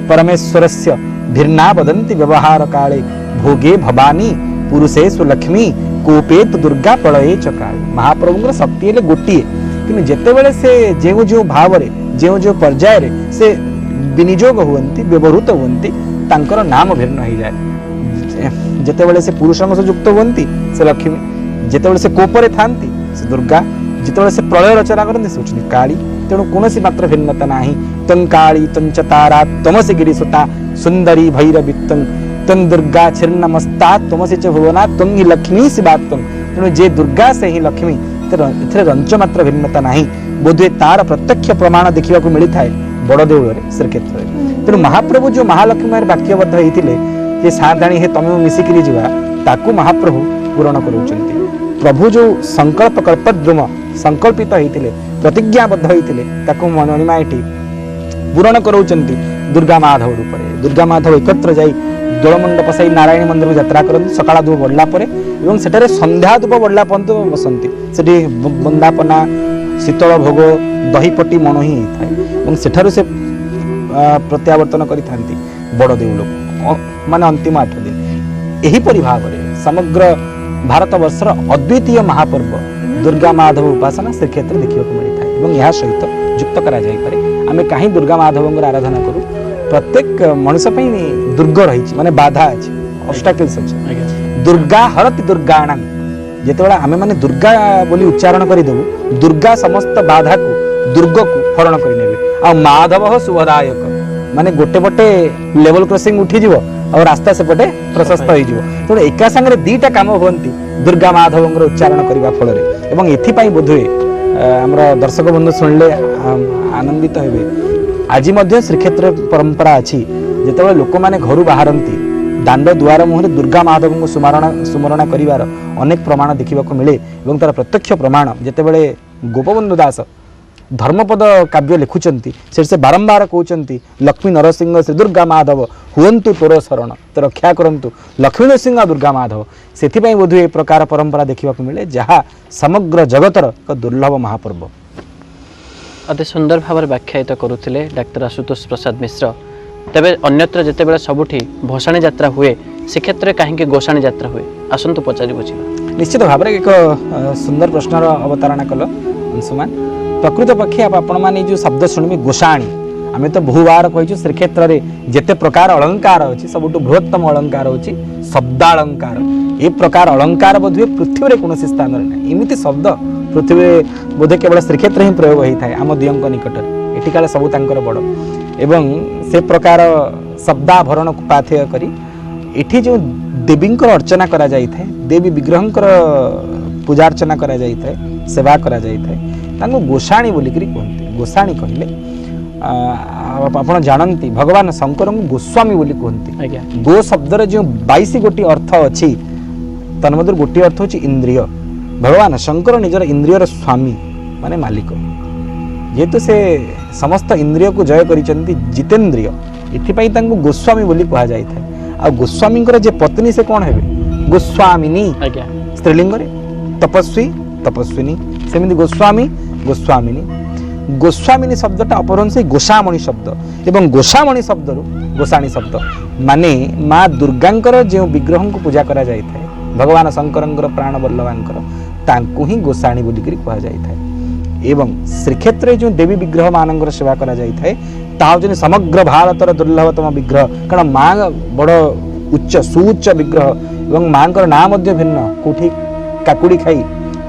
S2: ପରମେଶ୍ୱରସ୍ୟ ଭିନ୍ନା ବଦନ୍ତି ବ୍ୟବହାର କାଳେ, ଭୋଗେ ଭବାନୀ ପୁରୁଷେଷୁ ଲକ୍ଷ୍ମୀ କୋପେତ ଦୁର୍ଗା ପ୍ରଳୟେ ଚ କାଳେ। ମହାପ୍ରଭୁଙ୍କର ଶକ୍ତି ହେଲେ ଗୋଟିଏ, କିନ୍ତୁ ଯେତେବେଳେ ସେ ଯେଉଁ ଯେଉଁ ଭାବରେ ଯେଉଁ ଯେଉଁ ପର୍ଯ୍ୟାୟରେ ସେ ବିନିଯୋଗ ହୁଅନ୍ତି, ବ୍ୟବହୃତ ହୁଅନ୍ତି, ତାଙ୍କର ନାମ ଭିନ୍ନ ହେଇଯାଏ। ଯେତେବେଳେ ସେ ପୁରୁଷଙ୍କ ସହ ଯୁକ୍ତ ହୁଅନ୍ତି ସେ ଲକ୍ଷ୍ମୀ, ଯେତେବେଳେ ସେ କୋପରେ ଥାନ୍ତି ସେ ଦୁର୍ଗା, ଯେତେବେଳେ ସେ ପ୍ରଳୟ ରଚନା କରନ୍ତି ସେ ହେଉଛନ୍ତି କାଳୀ। ତେଣୁ କୌଣସି ମାତ୍ର ଭିନ୍ନତା ନାହିଁ। ତଂ କାଳୀ ତଞ୍ଚ ତାରା ତମସି ଗିରିସୁତା ସୁନ୍ଦରୀ ଭୈରବୀ ତଂ ତଂ ଦୁର୍ଗା ଛିନ୍ନମସ୍ତା ତମସି ଚ ଭୁବନା ତଂ ହିଁ ଲକ୍ଷ୍ମୀ ଶିବା ତଂ। ତେଣୁ ଯେ ଦୁର୍ଗା ସେ ହିଁ ଲକ୍ଷ୍ମୀ, ଏଥିରେ ରଞ୍ଚ ମାତ୍ର ଭିନ୍ନତା ନାହିଁ। ବୋଧହୁଏ ତାର ପ୍ରତ୍ୟକ୍ଷ ପ୍ରମାଣ ଦେଖିବାକୁ ମିଳିଥାଏ ବଡ଼ ଦେଉଳରେ ଶ୍ରୀକ୍ଷେତ୍ରରେ। ତେଣୁ ମହାପ୍ରଭୁ ଯେଉଁ ମହାଲକ୍ଷ୍ମୀ ବାକ୍ୟବଦ୍ଧ ହେଇଥିଲେ ଯେ ସାଆନ୍ତାଣୀ ହେ ତମେ ମୁଁ ମିଶିକିରି ଯିବା, ତାକୁ ମହାପ୍ରଭୁ ପୂରଣ କରୁଛନ୍ତି। ପ୍ରଭୁ ଯେଉଁ ସଂକଳ୍ପ କଳ୍ପଦ୍ରୁମ ସଂକଳ୍ପିତ ହେଇଥିଲେ, ପ୍ରତିଜ୍ଞାବଦ୍ଧ ହେଇଥିଲେ, ତାକୁ ମଣିମା ଏଠି ପୂରଣ କରାଉଛନ୍ତି ଦୁର୍ଗା ମାଧବ ରୂପରେ। ଦୁର୍ଗା ମାଧବ ଏକତ୍ର ଯାଇ ଦୋଳମଣ୍ଡପ ସାହି ନାରାୟଣୀ ମନ୍ଦିରକୁ ଯାତ୍ରା କରନ୍ତି ସକାଳ ଧୂପ ବଢ଼ିଲା ପରେ, ଏବଂ ସେଠାରେ ସନ୍ଧ୍ୟା ଧୂପ ବଢ଼ିଲା ପର୍ଯ୍ୟନ୍ତ ବସନ୍ତି। ସେଠି ବନ୍ଦାପନା, ଶୀତଳ ଭୋଗ, ଦହିପଟି ମଣୋହି ହେଇଥାଏ ଏବଂ ସେଠାରୁ ସେ ପ୍ରତ୍ୟାବର୍ତ୍ତନ କରିଥାନ୍ତି ବଡ଼ ଦେଉଳକୁ, ମାନେ ଅନ୍ତିମ 8 ଦିନ। ଏହିପରି ଭାବରେ ସମଗ୍ର ଭାରତବର୍ଷର ଅଦ୍ୱିତୀୟ ମହାପର୍ବ ଦୁର୍ଗା ମାଧବ ଉପାସନା ଶ୍ରୀକ୍ଷେତ୍ରରେ ଦେଖିବାକୁ ମିଳିଥାଏ। ଏବଂ ଏହା ସହିତ ଯୁକ୍ତ କରାଯାଇପାରେ, ଆମେ କାହିଁ ଦୁର୍ଗା ମାଧବଙ୍କର ଆରାଧନା କରୁ? ପ୍ରତ୍ୟେକ ମଣିଷ ପାଇଁ ଦୁର୍ଗ ରହିଛି, ମାନେ ବାଧା ଅଛି, ଅବଷ୍ଟାକଲ୍ସ ଅଛି। ଦୁର୍ଗା ହରତି ଦୁର୍ଗାଣାଂ, ଯେତେବେଳେ ଆମେମାନେ ଦୁର୍ଗା ବୋଲି ଉଚ୍ଚାରଣ କରିଦେବୁ, ଦୁର୍ଗା ସମସ୍ତ ବାଧାକୁ, ଦୁର୍ଗକୁ ହରଣ କରିନେବେ। ଆଉ ମାଧବ ଶୁଭଦାୟକ, ମାନେ ଗୋଟେ ପଟେ ଲେଭେଲ କ୍ରସିଂ ଉଠିଯିବ ଆଉ ରାସ୍ତା ସେପଟେ ପ୍ରଶସ୍ତ ହେଇଯିବ। ତେଣୁ ଏକା ସାଙ୍ଗରେ ଦିଟା କାମ ହୁଅନ୍ତି ଦୁର୍ଗା ମାଧବଙ୍କର ଉଚ୍ଚାରଣ କରିବା ଫଳରେ। ଏବଂ ଏଥିପାଇଁ ବୋଧହୁଏ ଆମର ଦର୍ଶକ ବନ୍ଧୁ ଶୁଣିଲେ ଆନନ୍ଦିତ ହେବେ, ଆଜି ମଧ୍ୟ ଶ୍ରୀକ୍ଷେତ୍ର ପରମ୍ପରା ଅଛି, ଯେତେବେଳେ ଲୋକମାନେ ଘରୁ ବାହାରନ୍ତି ଦାଣ୍ଡ ଦୁଆର ମୁହଁରେ ଦୁର୍ଗା ମାଧବଙ୍କୁ ସୁମରଣା କରିବାର ଅନେକ ପ୍ରମାଣ ଦେଖିବାକୁ ମିଳେ। ଏବଂ ତାର ପ୍ରତ୍ୟକ୍ଷ ପ୍ରମାଣ, ଯେତେବେଳେ ଗୋପବନ୍ଧୁ ଦାସ ଧର୍ମପଦ କାବ୍ୟ ଲେଖୁଛନ୍ତି, ସେଠି ସେ ବାରମ୍ବାର କହୁଛନ୍ତି, ଲକ୍ଷ୍ମୀ ନରସିଂହ ଶ୍ରୀ ଦୁର୍ଗା ମାଧବ ହୁଅନ୍ତୁ ତୋର ଶରଣ, ତ ରକ୍ଷା କରନ୍ତୁ ଲକ୍ଷ୍ମୀ ନରସିଂହ ଦୁର୍ଗା ମାଧବ। ସେଥିପାଇଁ ବୋଧହୁଏ ଏ ପ୍ରକାର ପରମ୍ପରା ଦେଖିବାକୁ ମିଳେ, ଯାହା ସମଗ୍ର ଜଗତର ଏକ ଦୁର୍ଲଭ ମହାପର୍ବ।
S1: ଅତି ସୁନ୍ଦର ଭାବରେ ବ୍ୟାଖ୍ୟାୟିତ କରୁଥିଲେ ଡାକ୍ତର ଆଶୁତୋଷ ପ୍ରସାଦ ମିଶ୍ର। ତେବେ ଅନ୍ୟତ୍ର ଯେତେବେଳେ ସବୁଠି ଭସାଣୀ ଯାତ୍ରା ହୁଏ, ସେ କ୍ଷେତ୍ରରେ କାହିଁକି ଗୋସାଣୀ ଯାତ୍ରା ହୁଏ? ଆସନ୍ତୁ ପଚାରି ବୁଝିବା।
S2: ନିଶ୍ଚିତ ଭାବରେ ଏକ ସୁନ୍ଦର ପ୍ରଶ୍ନର ଅବତାରଣା କଲ ଅଂଶୁମାନ। ପ୍ରକୃତ ପକ୍ଷେ ଆପଣମାନେ ଏଇ ଯେଉଁ ଶବ୍ଦ ଶୁଣିବେ ଗୋସାଣୀ, ଆମେ ତ ବହୁବାର କହିଛୁ ଶ୍ରୀକ୍ଷେତ୍ରରେ ଯେତେ ପ୍ରକାର ଅଳଙ୍କାର ଅଛି, ସବୁଠୁ ବୃହତ୍ତମ ଅଳଙ୍କାର ହେଉଛି ଶବ୍ଦାଳଙ୍କାର। ଏ ପ୍ରକାର ଅଳଙ୍କାର ବୋଧହୁଏ ପୃଥିବୀରେ କୌଣସି ସ୍ଥାନରେ ନାହିଁ। ଏମିତି ଶବ୍ଦ ପୃଥିବୀରେ ବୋଧେ କେବଳ ଶ୍ରୀକ୍ଷେତ୍ର ହିଁ ପ୍ରୟୋଗ ହୋଇଥାଏ ଆମ ଦିଅଙ୍କ ନିକଟରେ। ଏଠି କାଳେ ସବୁ ତାଙ୍କର ବଡ଼। ଏବଂ ସେ ପ୍ରକାର ଶବ୍ଦାଭରଣକୁ ପାଥେୟ କରି ଏଠି ଯେଉଁ ଦେବୀଙ୍କର ଅର୍ଚ୍ଚନା କରାଯାଇଥାଏ, ଦେବୀ ବିଗ୍ରହଙ୍କର ପୂଜାର୍ଚ୍ଚନା କରାଯାଇଥାଏ, ସେବା କରାଯାଇଥାଏ, ତାଙ୍କୁ ଗୋସାଣୀ ବୋଲିକିରି କୁହନ୍ତି। ଗୋସାଣୀ କହିଲେ ଆପଣ ଜାଣନ୍ତି ଭଗବାନ ଶଙ୍କରଙ୍କୁ ଗୋସ୍ୱାମୀ ବୋଲି କୁହନ୍ତି। ଗୋ ଶବ୍ଦର ଯେଉଁ 22 ଗୋଟି ଅର୍ଥ ଅଛି, ତନ୍ମଧ୍ୟରୁ ଗୋଟିଏ ଅର୍ଥ ହେଉଛି ଇନ୍ଦ୍ରିୟ। ଭଗବାନ ଶଙ୍କର ନିଜର ଇନ୍ଦ୍ରିୟର ସ୍ୱାମୀ, ମାନେ ମାଲିକ। ଯେହେତୁ ସେ ସମସ୍ତ ଇନ୍ଦ୍ରିୟକୁ ଜୟ କରିଛନ୍ତି, ଜିତେନ୍ଦ୍ରିୟ, ଏଥିପାଇଁ ତାଙ୍କୁ ଗୋସ୍ୱାମୀ ବୋଲି କୁହାଯାଇଥାଏ। ଆଉ ଗୋସ୍ୱାମୀଙ୍କର ଯେ ପତ୍ନୀ, ସେ କ'ଣ ହେବେ? ଗୋସ୍ୱାମିନୀ। ସ୍ତ୍ରୀଲିଙ୍ଗରେ ତପସ୍ୱୀ, ତପସ୍ୱିନୀ, ସେମିତି ଗୋସ୍ୱାମୀ, ଗୋସ୍ୱାମିନୀ। ଗୋସ୍ୱାମିନୀ ଶବ୍ଦଟା ଅପଭ୍ରଂଶ ଗୋସାମଣି ଶବ୍ଦ, ଏବଂ ଗୋସାମଣି ଶବ୍ଦରୁ ଗୋସାଣୀ ଶବ୍ଦ। ମାନେ ମା ଦୁର୍ଗାଙ୍କର ଯେଉଁ ବିଗ୍ରହଙ୍କୁ ପୂଜା କରାଯାଇଥାଏ, ଭଗବାନ ଶଙ୍କରଙ୍କର ପ୍ରାଣ ବଲ୍ଲଭାଙ୍କର, ତାଙ୍କୁ ହିଁ ଗୋସାଣୀ ବୋଲିକିରି କୁହାଯାଇଥାଏ। ଏବଂ ଶ୍ରୀକ୍ଷେତ୍ରରେ ଯେଉଁ ଦେବୀ ବିଗ୍ରହମାନଙ୍କର ସେବା କରାଯାଇଥାଏ, ତାହା ହେଉଛନ୍ତି ସମଗ୍ର ଭାରତର ଦୁର୍ଲଭତମ ବିଗ୍ରହ। କାରଣ ମା ବଡ଼ ଉଚ୍ଚ, ସୁଉଚ୍ଚ ବିଗ୍ରହ, ଏବଂ ମାଙ୍କର ନାଁ ମଧ୍ୟ ଭିନ୍ନ। କେଉଁଠି କାକୁଡ଼ି ଖାଇ,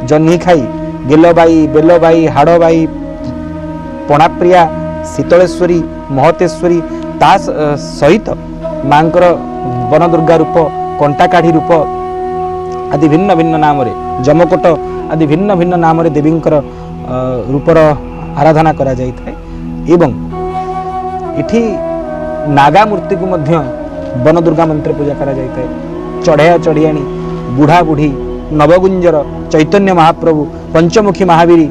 S2: ଜହ୍ନି ଖାଇ, ଗେଲବାଇ, ବେଲବାଇ, ହାଡ଼ବାଇ, ପଣାପ୍ରିୟା, ଶୀତଳେଶ୍ୱରୀ, ମହତେଶ୍ୱରୀ, ତା ସହିତ ମାଙ୍କର ବନଦୁର୍ଗା ରୂପ, କଣ୍ଟାକାଢ଼ି ରୂପ ଆଦି ଭିନ୍ନ ଭିନ୍ନ ନାମରେ, ଯମକୋଟ ଆଦି ଭିନ୍ନ ଭିନ୍ନ ନାମରେ ଦେବୀଙ୍କର ରୂପର ଆରାଧନା କରାଯାଇଥାଏ। ଏବଂ ଏଠି ନାଗା ମୂର୍ତ୍ତିକୁ ମଧ୍ୟ ବନଦୁର୍ଗା ମନ୍ତ୍ର ପୂଜା କରାଯାଇଥାଏ। ଚଢ଼େୟା ଚଢ଼ିଆଣୀ, ବୁଢ଼ା ବୁଢ଼ୀ, ନବଗୁଞ୍ଜର, ଚୈତନ୍ୟ ମହାପ୍ରଭୁ, ପଞ୍ଚମୁଖୀ ମହାବୀର,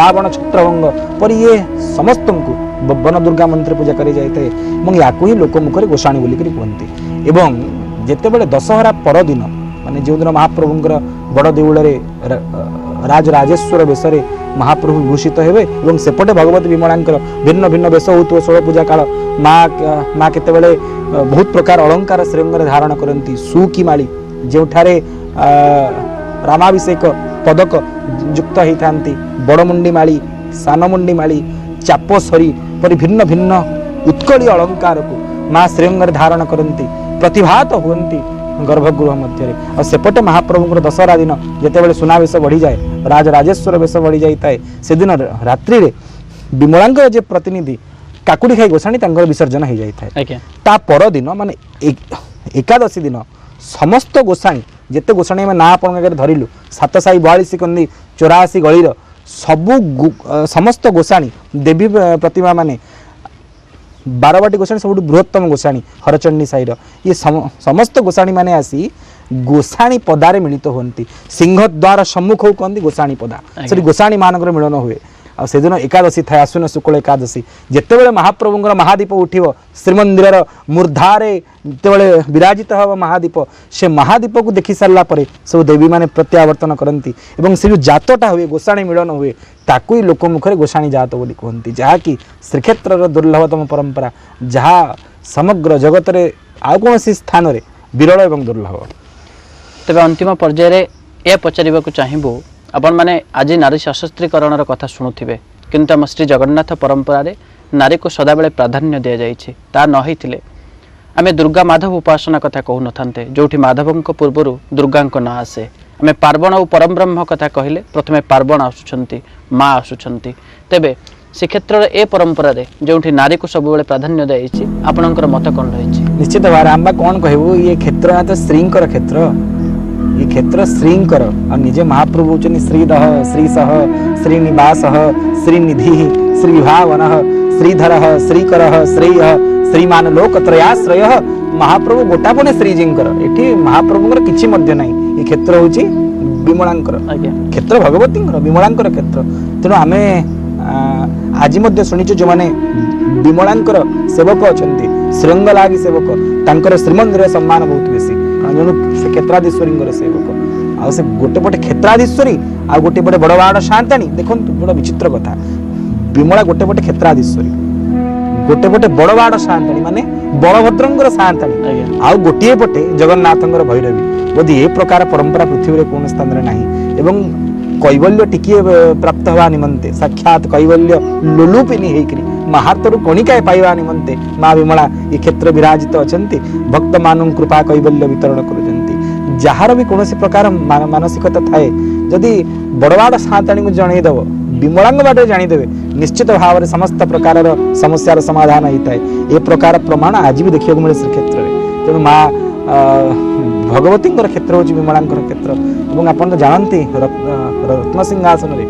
S2: ରାବଣ ଛତ୍ରଭଙ୍ଗ ପରି ଇଏ ସମସ୍ତଙ୍କୁ ବନଦୁର୍ଗା ମନ୍ତ୍ର ପୂଜା କରାଯାଇଥାଏ। ଏବଂ ୟାକୁ ହିଁ ଲୋକମୁଖରେ ଗୋସାଣୀ ବୋଲିକରି କୁହନ୍ତି। ଏବଂ ଯେତେବେଳେ ଦଶହରା ପରଦିନ, ମାନେ ଯେଉଁଦିନ ମହାପ୍ରଭୁଙ୍କର ବଡ଼ ଦେଉଳରେ ରାଜରାଜେଶ୍ୱର ବେଶରେ ମହାପ୍ରଭୁ ବିଭୂଷିତ ହେବେ, ଏବଂ ସେପଟେ ଭଗବତୀ ବିମଳାଙ୍କର ଭିନ୍ନ ଭିନ୍ନ ବେଶ ହେଉଥିବ ଷୋଳ ପୂଜା କାଳ, ମା କେତେବେଳେ ବହୁତ ପ୍ରକାର ଅଳଙ୍କାର ଶ୍ରୀଅଙ୍ଗରେ ଧାରଣ କରନ୍ତି, ସୁକି ମାଳି, ଯେଉଁଠାରେ ରାମାଭିଷେକ ପଦକ ଯୁକ୍ତ ହେଇଥାନ୍ତି, ବଡ଼ମୁଣ୍ଡି ମାଳି, ସାନମୁଣ୍ଡି ମାଳି, ଚାପସରି ପରି ଭିନ୍ନ ଭିନ୍ନ ଉତ୍କଳୀୟ ଅଳଙ୍କାରକୁ ମା ଶ୍ରୀଅଙ୍ଗରେ ଧାରଣ କରନ୍ତି, ପ୍ରତିଭାତ ହୁଅନ୍ତି ଗର୍ଭଗୃହ ମଧ୍ୟରେ। ଆଉ ସେପଟେ ମହାପ୍ରଭୁଙ୍କର ଦଶହରା ଦିନ ଯେତେବେଳେ ସୁନାବେଶ ବଢ଼ିଯାଏ, ରାଜରାଜେଶ୍ୱର ବେଶ ବଢ଼ିଯାଇଥାଏ, ସେଦିନ ରାତ୍ରିରେ ବିମଳାଙ୍କର ଯେ ପ୍ରତିନିଧି କାକୁଡ଼ି ଖାଇ ଗୋସାଣୀ, ତାଙ୍କର ବିସର୍ଜନ ହେଇଯାଇଥାଏ। ତା ପରଦିନ ମାନେ ଏକାଦଶୀ ଦିନ ସମସ୍ତ ଗୋସାଣୀ, ଯେତେ ଗୋସାଣୀ ଆମେ ନାଁ ଆପଣଙ୍କ ଆଗରେ ଧରିଲୁ, 7 42 କନ୍ଦି 84 ଗଳିର ସବୁ ସମସ୍ତ ଗୋସାଣୀ ଦେବୀ ପ୍ରତିମା ମାନେ ବାରବାଟୀ ଗୋସାଣୀ ସବୁଠୁ ବୃହତ୍ତମ ଗୋସାଣୀ ହରଚଣ୍ଡୀ ସାହିର, ଇଏ ସମସ୍ତ ଗୋସାଣୀ ମାନେ ଆସି ଗୋସାଣୀ ପଦାରେ ମିଳିତ ହୁଅନ୍ତି। ସିଂହଦ୍ୱାର ସମ୍ମୁଖକୁ କହନ୍ତି ଗୋସାଣୀ ପଦା, ସେଠି ଗୋସାଣୀ ମାନଙ୍କର ମିଳନ ହୁଏ। ଆଉ ସେଦିନ ଏକାଦଶୀ ଥାଏ, ଆଶ୍ୱିନ ଶୁକ୍ଳ ଏକାଦଶୀ। ଯେତେବେଳେ ମହାପ୍ରଭୁଙ୍କର ମହାଦୀପ ଉଠିବ ଶ୍ରୀମନ୍ଦିରର ମୂର୍ଦ୍ଧାରେ, ଯେତେବେଳେ ବିରାଜିତ ହେବ ମହାଦୀପ, ସେ ମହାଦୀପକୁ ଦେଖି ସାରିଲା ପରେ ସବୁ ଦେବୀମାନେ ପ୍ରତ୍ୟାବର୍ତ୍ତନ କରନ୍ତି। ଏବଂ ସେ ଯେଉଁ ଜାତଟା ହୁଏ, ଗୋସାଣୀ ମିଳନ ହୁଏ, ତାକୁ ହିଁ ଲୋକମୁଖରେ ଗୋସାଣୀ ଜାତ ବୋଲି କୁହନ୍ତି, ଯାହାକି ଶ୍ରୀକ୍ଷେତ୍ରର ଦୁର୍ଲଭତମ ପରମ୍ପରା, ଯାହା ସମଗ୍ର ଜଗତରେ ଆଉ କୌଣସି ସ୍ଥାନରେ ବିରଳ ଏବଂ ଦୁର୍ଲଭ।
S1: ତେବେ ଅନ୍ତିମ ପର୍ଯ୍ୟାୟରେ ଏହା ପଚାରିବାକୁ ଚାହିଁବୁ, ଆପଣମାନେ ଆଜି ନାରୀ ସଶକ୍ତିକରଣର କଥା ଶୁଣୁଥିବେ, କିନ୍ତୁ ଆମ ଶ୍ରୀ ଜଗନ୍ନାଥ ପରମ୍ପରାରେ ନାରୀକୁ ସଦାବେଳେ ପ୍ରାଧାନ୍ୟ ଦିଆଯାଇଛି। ତା ନ ହେଇଥିଲେ ଆମେ ଦୁର୍ଗା ମାଧବ ଉପାସନା କଥା କହୁନଥାନ୍ତେ, ଯେଉଁଠି ମାଧବଙ୍କ ପୂର୍ବରୁ ଦୁର୍ଗାଙ୍କ ନାଁ ଆସେ। ଆମେ ପାର୍ବଣ ଓ ପରମବ୍ରହ୍ମ କଥା କହିଲେ ପ୍ରଥମେ ପାର୍ବଣ ଆସୁଛନ୍ତି, ମା ଆସୁଛନ୍ତି। ତେବେ ଶ୍ରୀକ୍ଷେତ୍ରର ଏ ପରମ୍ପରାରେ ଯେଉଁଠି ନାରୀକୁ ସବୁବେଳେ ପ୍ରାଧାନ୍ୟ ଦିଆଯାଇଛି, ଆପଣଙ୍କର ମତ କ'ଣ ରହିଛି?
S2: ନିଶ୍ଚିତ ଭାବରେ ଆମେ କ'ଣ କହିବୁ, ଇଏ କ୍ଷେତ୍ର ନା ତ ଶ୍ରୀଙ୍କର କ୍ଷେତ୍ର, ଏ କ୍ଷେତ୍ର ଶ୍ରୀଙ୍କର। ଆଉ ନିଜେ ମହାପ୍ରଭୁ ହେଉଛନ୍ତି ଶ୍ରୀଦହ, ଶ୍ରୀସହ, ଶ୍ରୀନିବାସ, ଶ୍ରୀନିଧି, ଶ୍ରୀବିଭାବନ, ଶ୍ରୀଧର, ଶ୍ରୀକର, ଶ୍ରେୟ, ଶ୍ରୀମାନ ଲୋକତ୍ରୟାଶ୍ରୟ। ମହାପ୍ରଭୁ ଗୋଟାପଣେ ଶ୍ରୀଜୀଙ୍କର, ଏଠି ମହାପ୍ରଭୁଙ୍କର କିଛି ମଧ୍ୟ ନାହିଁ। ଏ କ୍ଷେତ୍ର ହେଉଛି ବିମଳାଙ୍କର କ୍ଷେତ୍ର, ଭଗବତୀଙ୍କର ବିମଳାଙ୍କର କ୍ଷେତ୍ର। ତେଣୁ ଆମେ ଆଜି ମଧ୍ୟ ଶୁଣିଛୁ ଯେଉଁମାନେ ବିମଳାଙ୍କର ସେବକ ଅଛନ୍ତି, ଶ୍ରୀଅଙ୍ଗ ଲାଗି ସେବକ, ତାଙ୍କର ଶ୍ରୀମନ୍ଦିରର ସମ୍ମାନ ବହୁତ ବେଶୀ, କାରଣ ଜଣୁ ସେ କ୍ଷେତ୍ରାଧୀଶ୍ୱରୀଙ୍କର ସେବକ। ଆଉ ସେ ଗୋଟେ ପଟେ କ୍ଷେତ୍ରାଧୀଶ୍ୱରୀ ଆଉ ଗୋଟେ ପଟେ ବଡ଼ ବାଡ଼ ସାଆନ୍ତାଣୀ। ଦେଖନ୍ତୁ ବଡ଼ ବିଚିତ୍ର କଥା, ବିମଳା ଗୋଟେ ପଟେ କ୍ଷେତ୍ରାଧୀଶ୍ୱରୀ, ଗୋଟେ ପଟେ ବଡ଼ ବାଡ଼ ସାଆନ୍ତାଣୀ ମାନେ ବଳଭଦ୍ରଙ୍କର ସାଆନ୍ତାଣୀ, ଆଉ ଗୋଟିଏ ପଟେ ଜଗନ୍ନାଥଙ୍କର ଭୈରବୀ। ବୋଧେ ଏ ପ୍ରକାର ପରମ୍ପରା ପୃଥିବୀରେ କୌଣସି ସ୍ଥାନରେ ନାହିଁ। ଏବଂ କୈବଲ୍ୟ ଟିକିଏ ପ୍ରାପ୍ତ ହେବା ନିମନ୍ତେ ସାକ୍ଷାତ କୈବଲ୍ୟ ଲୋଲୁପିନି ହେଇକରି ମହାର୍ତ୍ତରୁ କଣିକାଏ ପାଇବା ନିମନ୍ତେ ମା ବିମଳା ଏ କ୍ଷେତ୍ର ବିରାଜିତ ଅଛନ୍ତି। ଭକ୍ତମାନଙ୍କୁ କୃପା କୈବଲ୍ୟ ବିତରଣ କରୁଛନ୍ତି। ଯାହାର ବି କୌଣସି ପ୍ରକାର ମାନସିକତା ଥାଏ, ଯଦି ବଡ଼ବାଡ଼ ସାଆନ୍ତାଣୀଙ୍କୁ ଜଣେଇଦେବ, ବିମଳାଙ୍କ ବାଟରେ ଜାଣିଦେବେ, ନିଶ୍ଚିତ ଭାବରେ ସମସ୍ତ ପ୍ରକାରର ସମସ୍ୟାର ସମାଧାନ ହେଇଥାଏ। ଏ ପ୍ରକାର ପ୍ରମାଣ ଆଜି ବି ଦେଖିବାକୁ ମିଳେ ଶ୍ରୀକ୍ଷେତ୍ରରେ। ତେଣୁ ମା ଭଗବତୀଙ୍କର କ୍ଷେତ୍ର ହେଉଛି ବିମଳାଙ୍କର କ୍ଷେତ୍ର। ଏବଂ ଆପଣ ତ ଜାଣନ୍ତି ରତ୍ନ ସିଂହାସନରେ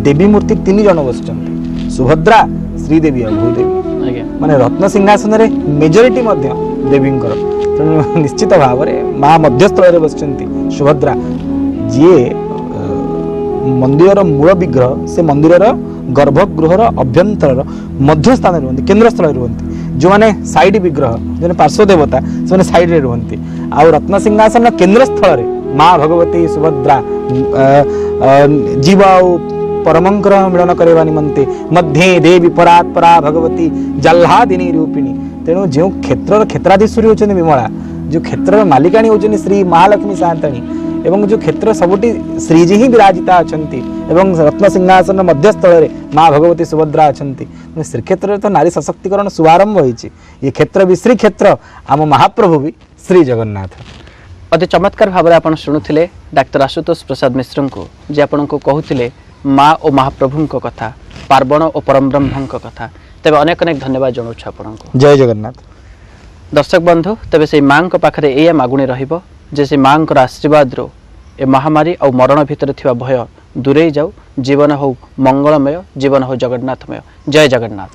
S2: ଦେବୀ ମୂର୍ତ୍ତି 3 ଜଣ ବସିଛନ୍ତି, ସୁଭଦ୍ରା, ଶ୍ରୀଦେବୀ ଆଉ ଭୂଦେବୀ। ମାନେ ରତ୍ନ ସିଂହାସନରେ ମେଜରିଟି ମଧ୍ୟ ଦେବୀଙ୍କର। ତେଣୁ ନିଶ୍ଚିତ ଭାବରେ ମା ମଧ୍ୟସ୍ଥଳରେ ବସିଛନ୍ତି ସୁଭଦ୍ରା, ଯିଏ ମନ୍ଦିରର ମୂଳ ବିଗ୍ରହ, ସେ ମନ୍ଦିରର ଗର୍ଭଗୃହର ଅଭ୍ୟନ୍ତରର ମଧ୍ୟସ୍ଥାନରେ ରୁହନ୍ତି, କେନ୍ଦ୍ରସ୍ଥଳରେ ରୁହନ୍ତି। ଯେଉଁମାନେ ସାଇଡ୍ ବିଗ୍ରହ, ଯେଉଁମାନେ ପାର୍ଶ୍ୱ ଦେବତା, ସେମାନେ ସାଇଡ୍ରେ ରୁହନ୍ତି। ଆଉ ରତ୍ନ ସିଂହାସନର କେନ୍ଦ୍ରସ୍ଥଳରେ ମା ଭଗବତୀ ସୁଭଦ୍ରା ଜୀବ ଆଉ ପରମଙ୍କର ମିଳନ କରିବା ନିମନ୍ତେ ମଧ୍ୟେ ଦେବୀ ପରାତ୍ପରା ଭଗବତୀ ଜହ୍ଲାଦିନୀ ରୂପିଣୀ। ତେଣୁ ଯେଉଁ କ୍ଷେତ୍ରର କ୍ଷେତ୍ରାଧୀଶ୍ୱରୀ ହେଉଛନ୍ତି ବିମଳା, ଯେଉଁ କ୍ଷେତ୍ରର ମାଲିକାଣୀ ହେଉଛନ୍ତି ଶ୍ରୀ ମହାଲକ୍ଷ୍ମୀ ସାଆନ୍ତାଣୀ, ଏବଂ ଯେଉଁ କ୍ଷେତ୍ର ସବୁଠି ଶ୍ରୀଜୀ ହିଁ ବିରାଜିତା ଅଛନ୍ତି ଏବଂ ରତ୍ନ ସିଂହାସନ ମଧ୍ୟସ୍ଥଳରେ ମା ଭଗବତୀ ସୁଭଦ୍ରା ଅଛନ୍ତି। ତେଣୁ ଶ୍ରୀକ୍ଷେତ୍ରରେ ତ ନାରୀ ସଶକ୍ତିକରଣ ଶୁଭାରମ୍ଭ ହୋଇଛି। ଏ କ୍ଷେତ୍ର ବି ଶ୍ରୀକ୍ଷେତ୍ର, ଆମ ମହାପ୍ରଭୁ ବି ଶ୍ରୀ ଜଗନ୍ନାଥ।
S1: ଅତି ଚମତ୍କାର ଭାବରେ ଆପଣ ଶୁଣୁଥିଲେ ଡାକ୍ତର ଆଶୁତୋଷ ପ୍ରସାଦ ମିଶ୍ରଙ୍କୁ, ଯିଏ ଆପଣଙ୍କୁ କହୁଥିଲେ ମା ଓ ମହାପ୍ରଭୁଙ୍କ କଥା, ପାର୍ବଣ ଓ ପରମବ୍ରହ୍ମଙ୍କ କଥା। ତେବେ ଅନେକ ଅନେକ ଧନ୍ୟବାଦ ଜଣାଉଛୁ ଆପଣଙ୍କୁ।
S2: ଜୟ ଜଗନ୍ନାଥ।
S1: ଦର୍ଶକ ବନ୍ଧୁ, ତେବେ ସେଇ ମାଙ୍କ ପାଖରେ ଏଇଆ ମାଗୁଣି ରହିବ ଯେ ସେ ମାଙ୍କର ଆଶୀର୍ବାଦରୁ ଏ ମହାମାରୀ ଆଉ ମରଣ ଭିତରେ ଥିବା ଭୟ ଦୂରେଇ ଯାଉ, ଜୀବନ ହଉ ମଙ୍ଗଳମୟ, ଜୀବନ ହଉ ଜଗନ୍ନାଥମୟ। ଜୟ ଜଗନ୍ନାଥ।